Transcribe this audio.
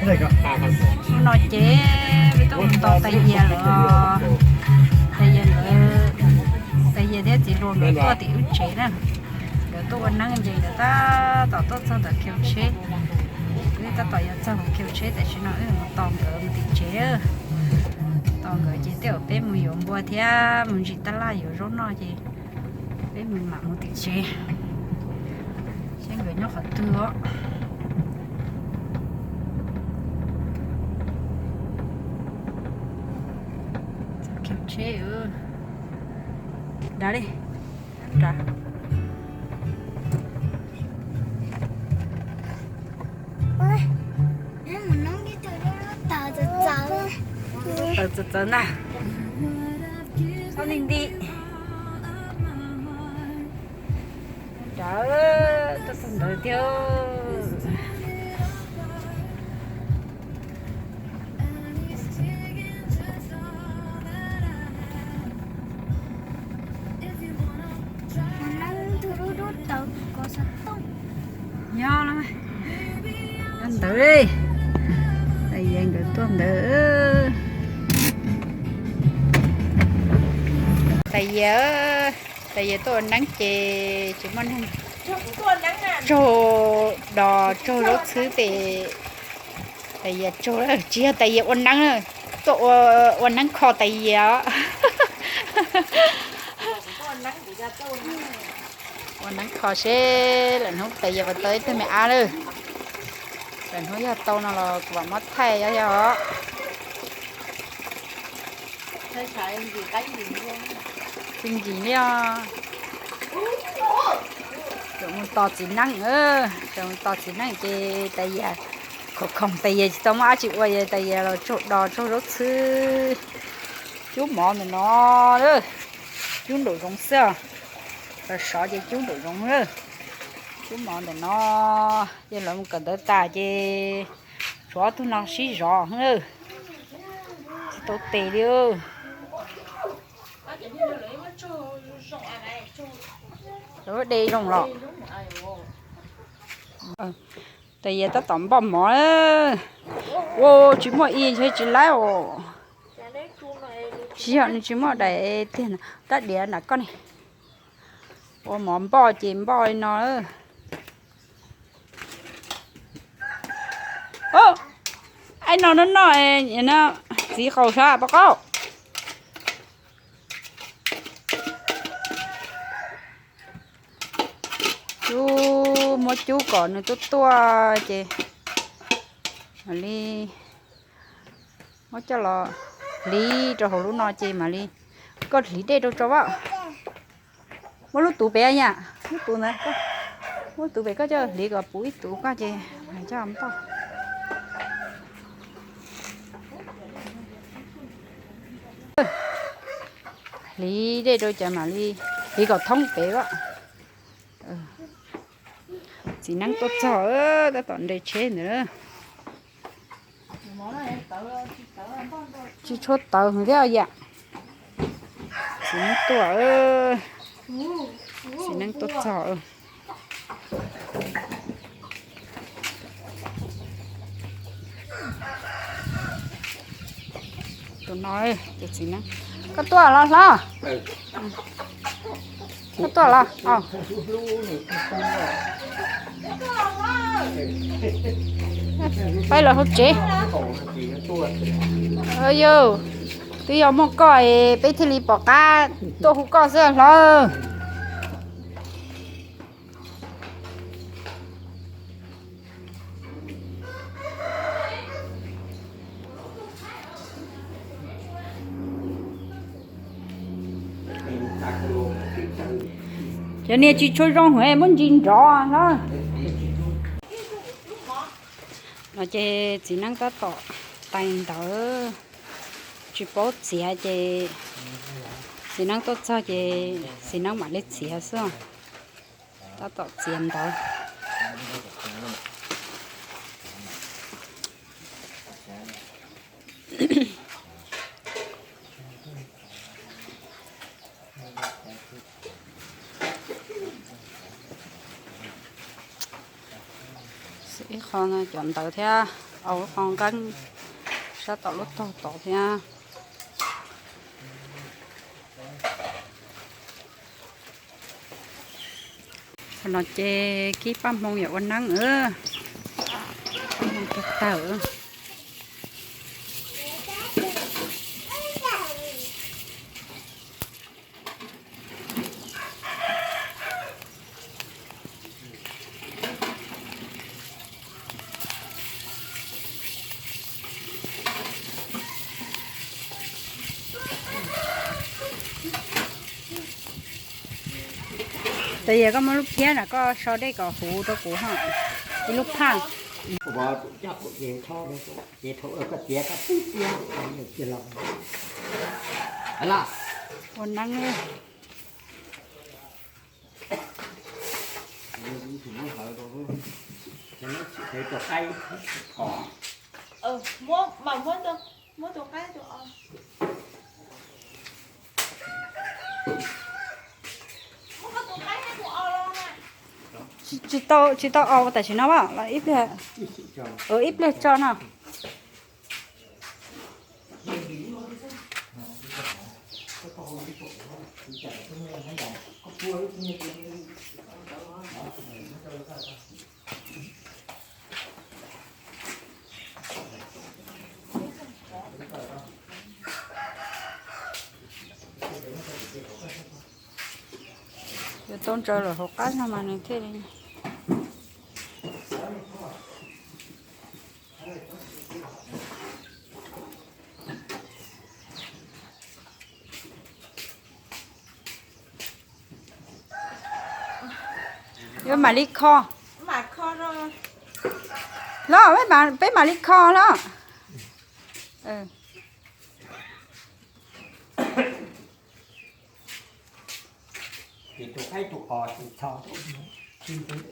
Hnub no ces peb tuaj mus tos Tais Yias los, Tais Yias nkawd, Tais Yias thiab txiv hluas nkawd tuaj tim wb tsev na. Nkawd tuaj ua neeb ces nkawd tab tom tuaj txog ntawm khiv tsheb. Wb tab tom yuav txog khiv tsheb tam sim no wb mus tos nkawd mus tim tsev. Tos nkawd ces tej zaum peb mus yuav npua thiab mus ntsis tab laj yuav zaub noj ces peb mus mam mus tim tsev. Seb nkawd nyob qhov twg os. Khiv tsheb, dav li, dav. Tawv txawv txawv ntag. Txhob nti nti. Dav, tuaj txog ntawd tiag. Yog, yog ntawd li. Tais Yias nkawd tuaj ntawd. Tais Yias, Tais Yias tuaj ua neeb ces tsis muaj neeg tsaug dos tsaug zaub txhwb pem. Tais Yias tsaug, tsis yog Tais Yias ua neeb, tuaj ua, ua neeb kho Tais Yias. Ua neeb kho seb lwm hnub Tais Yias puas tau ib tug me ab lawm. Lwm hnub yog tau no los kuv mam muab thaij yog yog. Tsis nkim li os. Tseem mus tos txiv neeb, tseem mus tos txiv neeb ces Tais Yias khoom khoom Tais Yias tsis tau muaj dab tsi ua, Tais Yias los tsaug dos tsaug zaub txhwb. Cub mov ntawm no, cub nraum zoov xwb. Los sov ces cub nraum zoov lawm. Cub mov ntawm no, ces lawv mus kawm ntawv tas ces tshuav ob tug no sib zov lawm. Tsis tau tes li. Lawv de zoo los. Tais Yias tab tom npoj mov. Ua tsis muaj i ntshe tsis laib os. Tsis yog nws tsis muaj daim tiag, rab diav nram koj ne. Ua mov npoj ces npoj li no. Aib no noj noj, txiv qaug sab pab qaub. Cub, muab cub kom nws tuaj tuaj ces mam li muab coj los hliv rau hauv lub no ces mam li, koj hliv dej rau tso as. Muab lub tus pem, yam lub tus ntawd, muab tus pem koj coj hliv kom puv ib tus koj ces mam coj npoj. Hliv dej rau ces mam li hliv kom thoob pem as. Txiv neeb tuaj txog, tab tom nres tsheb ntawd. Tsis tshua tawv thiab yam. Txiv neeb tuaj, txiv neeb tuaj txog. Tus no, tus txiv neeb. Koj tuaj los hlob? Koj tuaj los? Peb los hauv tsev. Yog, twb yog muaj koj es peb thiaj li pom qab tuaj hu koj xwb hlob. Cov niag tsis tshua zoo es muab ntsis nrov na. No ces txiv neeb tab tom tais ntawv, tsis paub txiav ces txiv neeb tuaj txog ces txiv neeb mam li txiav xwb. Tab tom txiav ntawv. Ib qho no cov ntawv thiab. Au, qos nqeeb sab tom lub tog tod thiab. Qhov no ces kib paj hmoo yom, ua neeb, paj hmoo tawg tawg. Tes yog koj muab lub phiab na koj so dej kom huv rau kuv ho, ib lub phaj. Ua neeb. Tsis tau, tsis tau aus tam sim no los ib pliag, ib pliag tso no. Yuav tau ntsaws lawm hauv qab no mas nws thiaj li. Yuav mam li kho. Los, peb mam li kho los.